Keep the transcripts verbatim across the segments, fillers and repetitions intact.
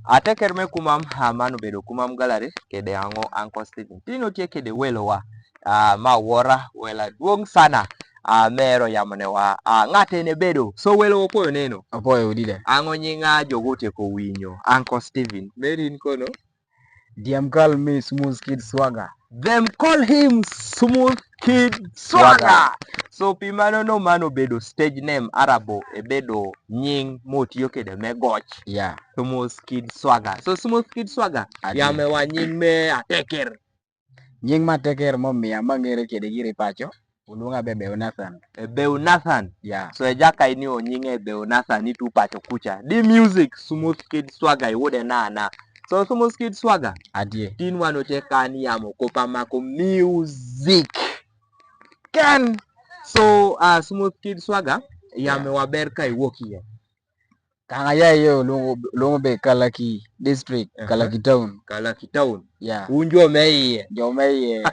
Ateker me kumam, ah, mano bedo kumam galari kede ango Uncle Steven. Tin otye kede welo wa, ah, ma wora wela duong' sana, ah, mero yamone wa, ah, ng'ate ne bedo. So welo wa opoyo neno. Opoyo udide. Ango nyinga jogo otieko winyo. Uncle Steven. Meri in kono? Dem call me Smooth Kid Swagger. Dem call him Smooth Kid Swagger. Swagger. So pi mano no mano bedo stage name Arabo e bedo nying motiyo kede me goch. Yeah. Smooth Kid Swagger. So Smooth Kid Swagger. Ati. Yame wa nying me ateker. Nying ma ateker momiya mang'ere kede giri pacho. Uluonga be Bew Nathan. E Bew Nathan. Yeah. So e jaka ini o nyinge Bew Nathan itu pacho kucha. Di music Smooth Kid Swagger iwude nana. So Smooth Kid Swagger. Adie. Tin wan oche kan yamo kopa mako music. Ken. So, ah, Smooth Kid Swagger, yame wa ber ka iwuok iye. Kanga ya yo lungo lungo be Kalaki district, Kalaki town. Kalaki town. Yeah. Un jo me iye. Jo me iye.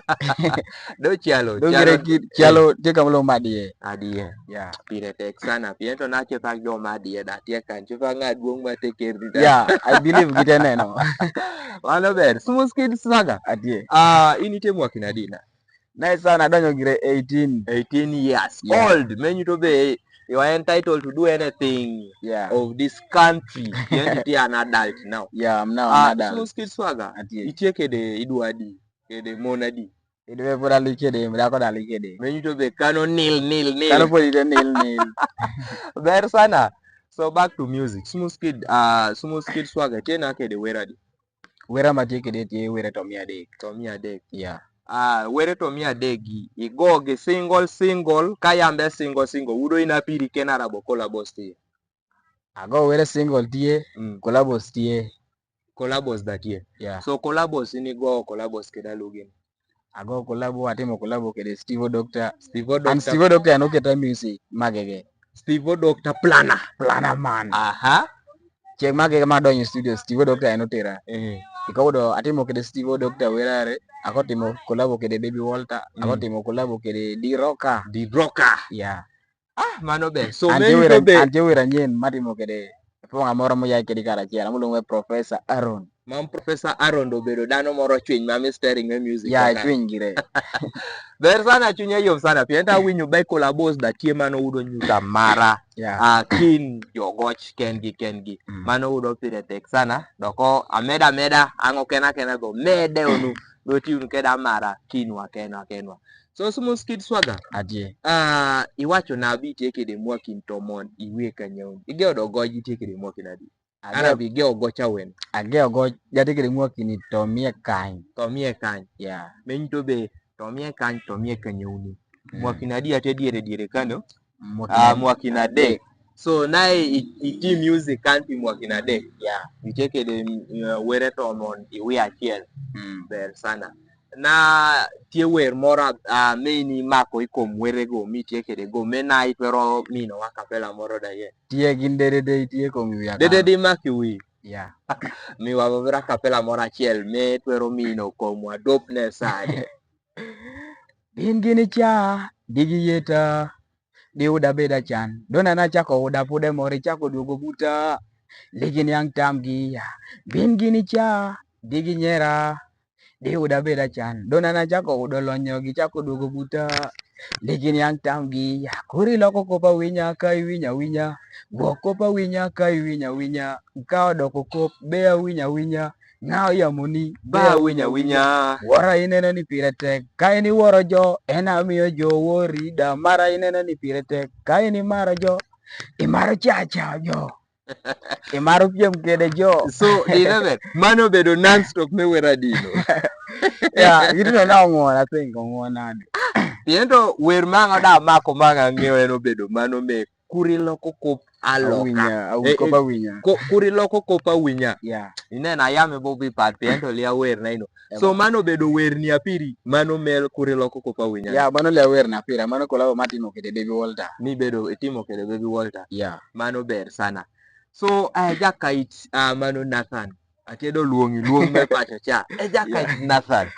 Do chalo. Do chalo. Kire ki chalo tye ka mlo madie. Adie. Yeah. Pire tek sana. Pien to na che pa jo madie da tye kan che pa ng'a duong' ma teker di da. Yeah, I believe gite neno. Walo ber. Smooth Kid Swagger. Adie. Ah, in ite mwaka na di na? Nice sana, adonjo gire eighteen. Eighteen years old. Yeah. Menyito be you are entitled to do anything, yeah, of this country. Yenti an adult now. Yeah, I'm now an adult. Ah, Smooth Kid Swagger. Ati. Itie kede idwa di, kede mon adi? Idwe pod ali kede, mdako dali kede. Menyito be kano nil, nil, nil. Kano pod ite nil, nil. Ber sana. So back to music. Smooth Kid, ah, Smooth Kid Swagger, tie na kede wera di? Wera ma tye kede tye wera to mia adek. To mia adek. Yeah. Ah, wera to mia adek gi, igo gi single, single, ka yambe single, single. Udo ina piri ken Arabo collabos tye. Ago wera single tye, mm, collabos tye. Collabos da tye. Yeah. So collabos ini go collabos kede alugen. Ago collabo, atimo collabo kede Stevo Doctor. Stevo Doctor. And Stevo Doctor en oketa music magege. Stevo Doctor Plana. Plana man. Aha. Chieng' magege ma adonjo e studio, Stevo Doctor en otera. Eh. Iko yudo atimo kede Stevo Doctor wera are, ako timo collabo kede Baby Walter, ako, mm, timo collabo kede D Rocker. D Rocker. Yeah. Ah, mano ber. So an meri to be an tie wera nyien matimo kede pong'a moro moyaye kede karachiel, aluonge Professor Aaron. Mam Professor Aaron do bedo dano moro chwiny ma mi steering me music. Ya, kaka chwiny gire. Ber sana, chunya yom sana. Pien ta winyo be collabos da tie mano udo nyuta mara. Ya. Ah, kin jogoch ken gi, ken gi. Mm. Mano udo pire tek sana. Doko ameda meda, ango kena kena go. Mede onu. Do tiun keda mara, kinwa, kenwa, kenwa. So Smooth Kid Swagger. Adie. Ah, iwacho na bi tie kede mwaki ni to mon iwe kanyo. Ige odo goji tie kede mwaki na di? Age- Arabi ige ogocha wen. Age ogo jati kede mwaki ni to mie kany. To mie kany. Yeah. Menyito be to mie kany, to mie kanyo ni. Mm. Mwaki na di ate diere diere kano? Mwaki na, ah, mwaki na adek. So na i, i, iti music kan pi mwaki na adek. Yeah. Itie kede, mm, were to mon iwe achiel. Mm. Ber sana. Na tie wer moro, ah, me ini mako ikom were go, mi tie kede go, me na itwero mino wa kapela moro da ye. Tie gin dede de itie kom wi aka. Dede di maki wi. Yeah. Mi wa bobra kapela moro achiel, me twero mino kom wa dop ne sade. Bin gini cha, digi yeta, di uda beda chan. Dona na chako uda pude mori chako duogo buta. Ligin yang tam gi ya. Bin gini cha, digi nyera, di uda beda chan. Dona na chako udo lonyo gi chako duogo buta. Ligin yang tam gi ya. Kuri loko kopa winya, kai winya winya. Gwok kopa winya, kai winya winya. Ka odoko kop, be awinya winya. Ng'aw yamoni, ba winya winya. Wora ineno ni pire tek, ka in iworo jo, en amiyo jo wori da. Mara ineno ni pire tek, ka in imaro jo, imaro cha cha jo. Imaro piem kede jo. So, dine ber, mano bedo non-stop me wera dino. Ya, gidino na ong'won, I think ong'won nade. Tiendo wer manga da mako manga ng'eyo en obedo mano me kuri loko kop aloka. Awinya, awi-, eh, kop eh, awinya. Ko-, kuri loko kop awinya. Yeah. Ineno ayame bo bi pat pien to lia wer na ino. So mano bedo wer ni apiri, mano mel kuri loko kop awinya. Yeah, mano lia wer na apira, mano kolabo matimo kede Baby Walter. Ni bedo itimo kede Baby Walter. Yeah. Mano ber sana. So, eh, jakait, ah, mano Nathan. Atedo luongi, luong me pacho cha. E jakait Nathan.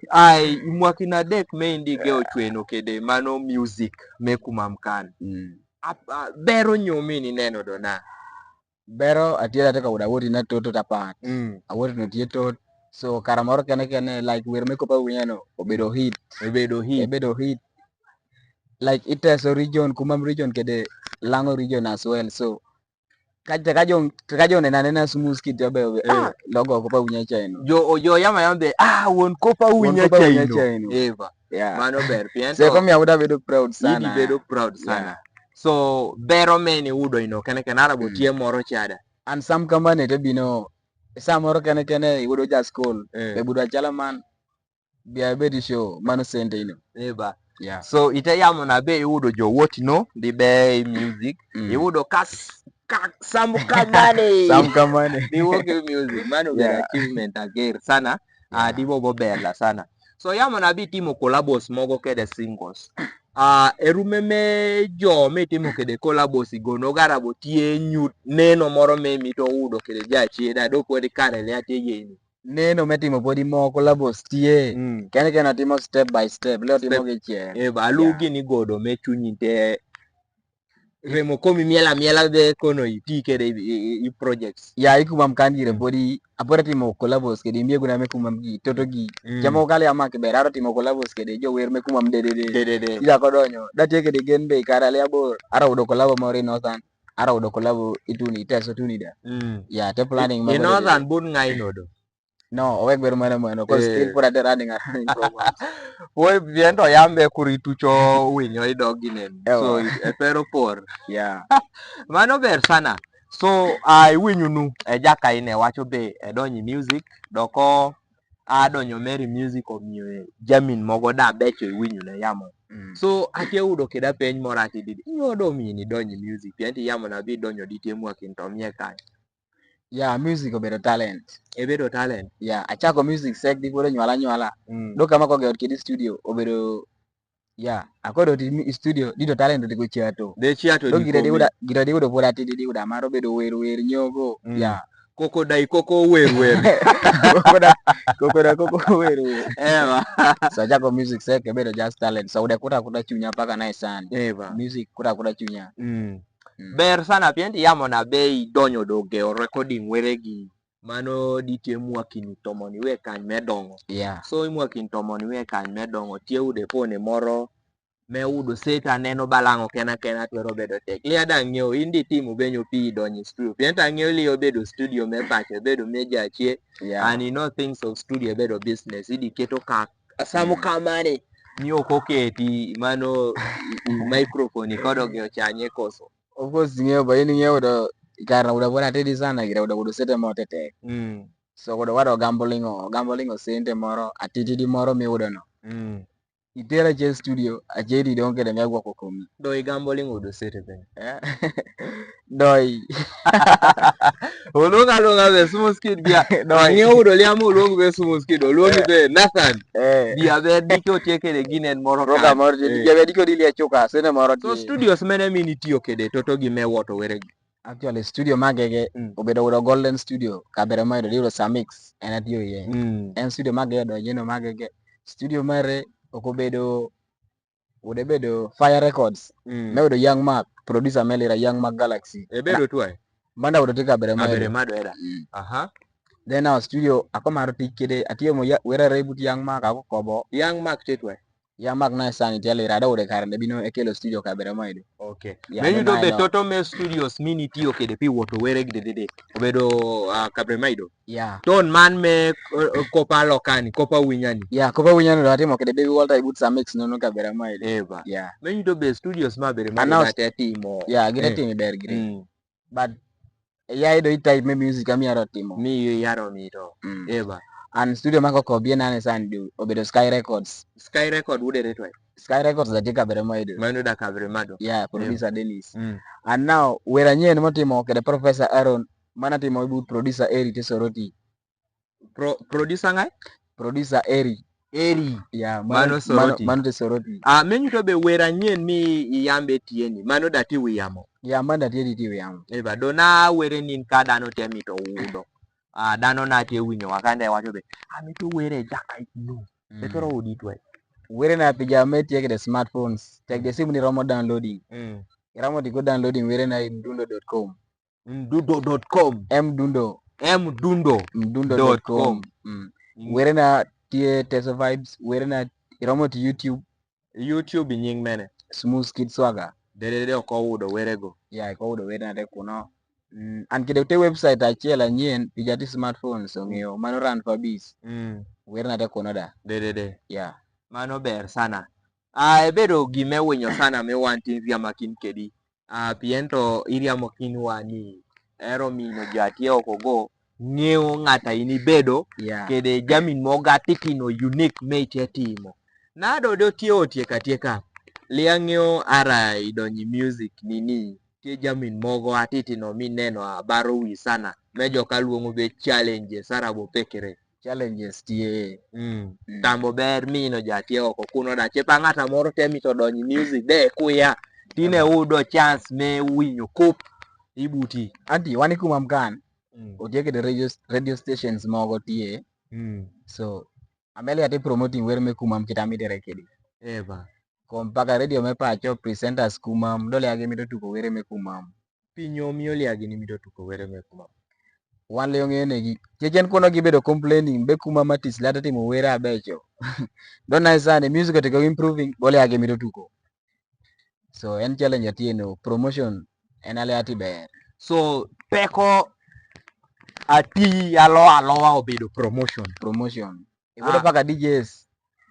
Ai, imwaki na dek me indi ge ochweno kede mano music me kumam kan. Mm. Ap-, a, bero nyomi ni neno dona. Bero atye da te ka wod awoti na tot tot apat. Mm. Awoti no tye tot. So kare moro kene kene, like, wer me Kopa Winya no obedo hit. Obedo hit. Obedo hit. Like, iteso region, Kumam region kede Lango region as well. So ka, te ka jo, te ka jo neno anena Smooth Kid to be, be, eh, ah, logo Kopa Winya cha eno. Jo, o jo yamo yamo be, ah, won Kopa Winya cha eno. Won Kopa Winya cha eno. Eva. Yeah. Mano ber, pien to. Se ko mi awuda bedo proud sana. Idi bedo proud sana. Yeah. So bero me ni udo ino kene kene arabo, mm, tie moro chada. And some kamane te bino, samoro kene kene iwudo ja school, eh, be budo achala man, bia bedi show, mano sente ino. Eba. Yeah. So ite yamo na be iwudo jo woti no, di be music, mm, iwudo kas, ka, some kamane. Some kamane. Di work in music, mano be, yeah, achievement ager sana. Ah, yeah, di bobo berla sana. So yamo na bi timo collabos mogo kede singles. Ah, erume me jo me timo kede collabos igono garabo tie nyut neno moro me mito udo kede ja chie da do podi kare le atie yeni. Neno me timo podi mo collabos tie. Mm. Kene kene timo step by step, le timo gi chie. Eba, alu, yeah, gini godo me chunyi te remo komi miela miela de kono i ti kede i, i, i projects. Ya, i Kumam kan gire, mm, podi, apora timo collabos kede, mie guna me Kumam gi, toto gi. Mm. Chamo kali ama ke ber, aro timo collabos kede, jo wer me Kumam de de de. De de de. Ida kodonyo, da tie kede gen be, kara le abor, ara udo collabo moro i Northern, ara udo collabo i Tuni, Teso Tuni da. Mm. Ya, te planning i, ma i Northern bun ngai nodo. No, owek ber mano mano, 'cause, eh, still pura de running around in programs. Woi, bien to yambe kuri tucho winyo i dog ginen. Ewa. So, e pero por. Yeah. Mano ber sana. So, ah, iwinyo nu, e jaka ine wacho be, e donyi music, doko, a donyo meri music omiyo e jamin mogo da becho iwinyo ne yamo. Mm. So, ake udo keda peny mora ti didi. Inyo do mi ni donyi music, pien ti yamo na bi donyo di tie mwa kin to mie kan. Ya, music obedo talent. Ebedo talent. Ya, achako music sek di pore nywala nywala. Mm. Dok kama ko ge ot kedi studio, obedo, ya, akodo ti mi-, studio, di do talent di ko chiato. De chiato. Dok di gire di komi. Uda, gire di udo pore ati di, di uda maro bedo wer wer nyogo. Mm. Ya. Koko dai koko wer wer. Koko da, koko da koko wer wer. Ewa. So achako music sek, obedo just talent. So ude kuta kuta chunya paka na isan. Ewa. Music kuta kuta chunya. Mm. Mm. Ber sana pien ti yamo na be idonyo do geo recording were gi. Mano di tie mwa kini tomoni we kany me dongo. Yeah. So i mwa kini tomoni we kany me dongo. Tie ude pone moro me udo seta neno balango kena kena twero bedo tek. Lia da ng'eyo, in di timo benyo pi idonyo studio. Pien ta ng'eyo liyo bedo studio me pacho, bedo me jachie. Yeah. And you know things of studio bedo business. Idi keto ka Asamo kamane. Ni ok oketi, mano, i, i microphone kodo gi ochanye koso. Of course, ing'eyo ba, in ing'eyo do, kar na uda bora tedi sana, gira uda udo sete mo tete. Mm. So, kodo wado gambling o, gambling o sente moro, atitidi moro mi udo no. Mm. Itera che studio, achedi dong kede mi agwako komi. Do i gambling udo sete ben. Eh? Doi. Oluong aluonga be Smooth Kid bia. Doi. Ang'eyo udo liamo oluong be Smooth Kid, oluong be Nathan. Eh. Bia be diko tie kede ginen moro. Roga kan. Moro tie, eh, bia be diko dilia chuka, sene moro. So tie. Studios mene mini tiyo kede, toto gi me woto were gi? Actually, studio magege, mm, obedo udo Golden Studio, kabere ma ido, ido Samix, en atiyo ye. Mm. En studio magege do, yeno magege. Studio mare, ok obedo Ude bedo Fire Records. Mm. Me udo Young Mark, producer me lira Young Mark Galaxy. E bedo tuai? Manda udo tika bere mado. Abere mado era. Mm. Aha. Then our studio, ako maro tich kede, atiyo mo ya, wera rebut Young Mark, ako kobo. Young Mark te tuai? Young Mark na sani tia lira, ada ude karande bino ekelo studio ka bere mado. Okay. Yeah, me nyudo be toto me studios mini tiyo kede pi woto were gi dedede. Obedo, ah, kabre maido. Yeah. Ton man me, eh, eh, Kopa Lokani, Kopa Winyani. Yeah, Kopa Winyani do atimo kede Baby Walter ibut Samix nono kabere maido. Eva. Yeah. Me nyudo be studios ma bere maido. Announce. Ate timo. Yeah, gire, eh, timo ber gire. Mm. But, eh, ya ido i type me music ami aro timo. Mi yaro mi to. Mm. Eva. And studio mako ko bie nane san du, obedo Sky Records. Sky Record ude retwe. Sky Records da tika bere maido. Mano da kabere mado. Yeah, producer Dennis. Mm. And now, wera nyien motimo kede Professor Aaron, mana timo ibut producer Eri te Soroti. Pro-, producer ngai? Producer Eri. Eri. Yeah, mano, mano Soroti. Mano, mano te Soroti. Ah, me nyuto be wera nyien mi iyambe tieni. Mano da ti wiyamo. Yeah, mano da tieni ti wiyamo. Eva, do na were nin ka dano te mito udo. Ah, dano na tie winyo wa kande wacho be, "Ami tu were jaka inu." Mm. Be toro udi tuai? Were na pija me tie kede smartphones. Tek de simu ni romo downloading. Mm. Romo di go downloading were na in dundo dot com. Mdundo dot com. M Dundo. M Dundo. Mdundo dot com. Mm. Werena tye Teso Vibes, werena iromo ti YouTube. YouTube nying mene? Smooth Kid Swagger. Dede de ok owudo werego. Ya, ok owudo werena te kuno. Mm, an kede te website achiel anyien, pi ja ti smartphone, so ng'iyo, mano Run for Beats. Mm. Werena te kuno da. Dede de. Ya. Mano ber sana. Ah, ebedo gima iwinyo sana me wan tin riama kin kedi. Ah, pien to iriamo kin wa ni ero mino jo atye oko go ng'eyo ng'ata in ibedo, yeah, kede jamin mogo atitino unique me itye timo. Nado de otye otyeka tyeka. Lia ng'eyo ara idonyo i music nini, tye jamin mogo atitino mineno abaro wi sana. Me jo ka luongo be challenges ara bo pekere. Challenges tye. Mm. Mm. Tambo ber mino ja tye oko kuno da. Cepa ng'ata moro te mito donyo i music de kuya. Tine, mm, udo chance me winyo kop ibuti. Anti, wan i kumam kan. Mm. Otye kede radio, radio stations mogo tye. Mm. So, ameli ati promoting wer me kumam kita mitere kedi. Eva. Kom paka radio me pacho, presenters kumam, dole agi mito tuko were me kumam. Piny omiyo liagi ni mito tuko were me kumam. Wan le ong'e negi. Chechen kono gibedo complaining, be kumam artist lata timo were abecho. Don nice sani, music otiko improving, bole agi mito tuko. So, en challenge ati eno, promotion, en ale ati ber. So, peko ati alo alowa obedo promotion. Promotion. Ibodo, ah, paka D Js.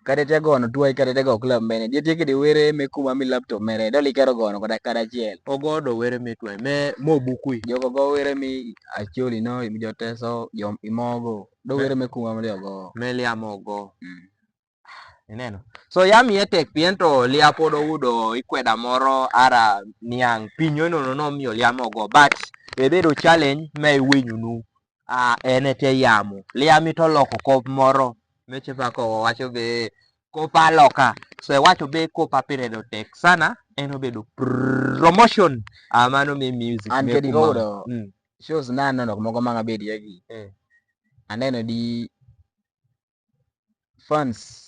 Kata te gono tuai, kata te go club mene. Dia tie kede were me kumam mi laptop mere. Dole ikero gono koda kadachiel. Ogo do were me tuai. Me mo bukui. Jogo go were mi Acholi no, mi jo Teso, jo Imogo. Do, me, were me kumam dole ogo. Me liamo ogo. Mm. Ineno. So, ya miye tek pien to lia pod owudo ikweda moro ara niang' piny onono nomiyo liamo ogo. But ebedo challenge me iwinyo nu. Ah, en e te yamo. Liami to loko kop moro. Me chepa ko wacho be kop aloka. So, wacho be kop apire do tek sana. En obedo promotion. Ah, mano me music. An me kedi kumam. Go do. Mm. Shows na nono mogo manga bedi yagi. Eh. Aneno di fans.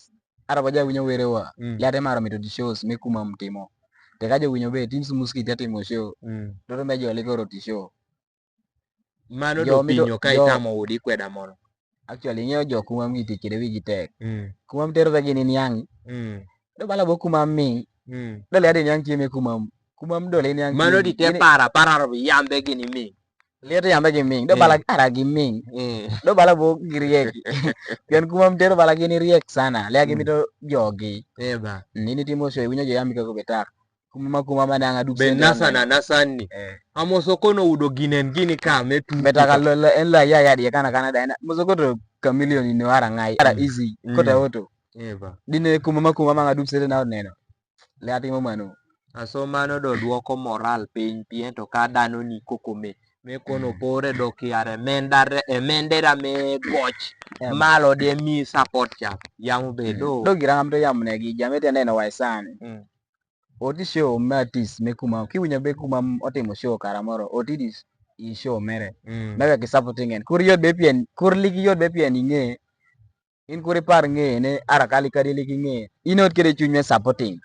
Ara baja winyo were wa. Mm. Liate maro mito di shows me kumam timo. Te ka jo winyo be, teams muski te timo show. Mm. Toto me jo likoro ti show. Mano jo do mito, pinyo ka jo itamo udi kweda mono. Actually, ng'eyo jo kumam gi tich kede wigi tek. Mm. Kumam tero ta gini niang'. Mm. Do bala bo kumam ming'. Mm. Do le adi niang' chieme kumam. Kumam do le niang' chieme. Mano di te para, para ro yambe gini ming'. Le te yambe gi ming'. Do, mm, bala ara gi ming'. Mm. Do bala bo gi riek. Pien kumam tero bala gini riek sana. Le agi, mm, mito jogi. Eba. Nini timo show winyo jo yambi ka ko betak. Kumam, kumam mane anga duk be sende nasa ane. Na nasa ni. Eh. Amoso kono udo ginen gini ka me tu. Meta ka lo, lo, en la ya ya di kana kana da. Moso koto Chameleone ni wara ngai. Ara, mm, easy. Mm. Kota oto. Eva. Dine kumam, kumam anga duk sende na neno. Le atimo mano. Aso mano do duoko moral piny pien to ka dano ni koko me. Me kono, mm, pore do kiare mendare, e mendera me goch. Em. Malo de mi support cha. Yamo be, mm, do. Do gira ngam to yamo ne gi jame te neno wai sani. Mm. Oti show me artist me kumam. Kiwinyo be kumam otimo show kara moro. Oti dis i show mere. Mm. Mega ki supporting en. Kur yot be pien, kur ligi yot be pien ing'e. In kur ipar ng'e ne ara kali kadi ligi ng'e. In ot kede chuny me supporting.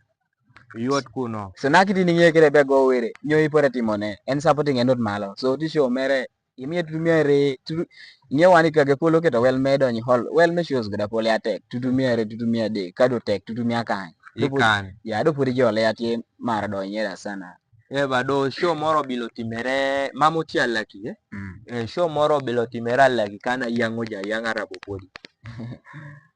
Yot kuno. So na kiti ni ng'e kede be go were. Nyo ipore timo ne. En supporting en ot malo. So oti show mere. Imiye tutu miya re, tutu, ing'e wani kage kolo keto wel me donyi hol, wel me shows gada pole atek, tutu miya re, tutu miya de, kado tek, tutu miya kany. Ikan. Ya, do pudi jole atye mara donyi era sana. Eba do show moro bilo timere, mamo ti alaki, eh? Mm. Eh, show moro bilo timere alaki kana yang'o ja yang'a rabo podi.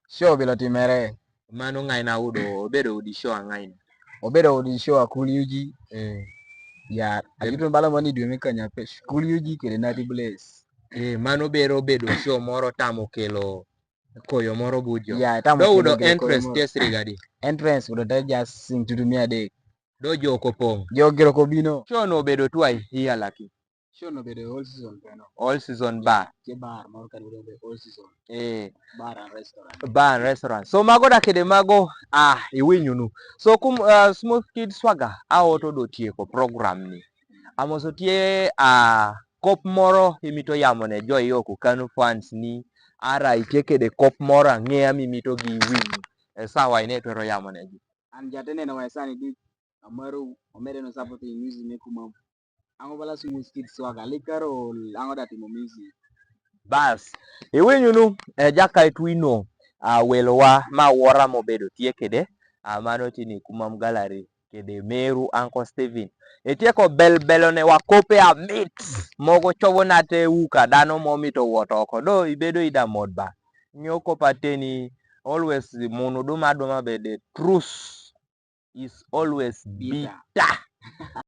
Show bilo timere. Mano ng'aina udo, obedo udi show ang'aina. Obedo udi show a Cool U G. Eh. Ya, em. Ayuto mbala mani dwe me kanya pes. Cool U G kede Natty Blaze. Eh, mano bero bedo show moro tamo kelo koyo moro bujo. Ya, tamo kelo koyo moro. Do udo entrance test rigadi. Entrance udo te just sing tutu mia adek. Do jo kopong'. Jo gero kobino. Show no bedo twai, iya laki. Show no bedo all season peno. All season bar. Ke bar moro kan bedo all season. Eh. Bar and restaurant. Bar and restaurant. So mago da kede mago, ah, iwinyo nu. So kum, ah, Smooth Kid Swagger, aoto do tieko program ni. Amoso tie, ah, kop moro imito yamo ne jo yo ku Kanu fans ni, ara itie kede kop moro ang'eya mimito gi winyo. E sawa ine twero yamo ne gi. An jatene no waisani di Amaru, omere no support music me kumam. Ang'o bala si Wizkid Swagga, likaro, ang'o da timo music? Bas. Iwinyo nu, eh, jaka itwi no, ah, welowa ma wora mobedo tye kede, ah, mano tini kumam gallery kede meru Uncle Steven. Ityeko bel belo ne wakope amit. Mogo cobo nate uka dano mo mito wot oko. Do ibedo ida mod ba. Nyo kopa teni always munu duma duma bede truth is always bitter. Bitter.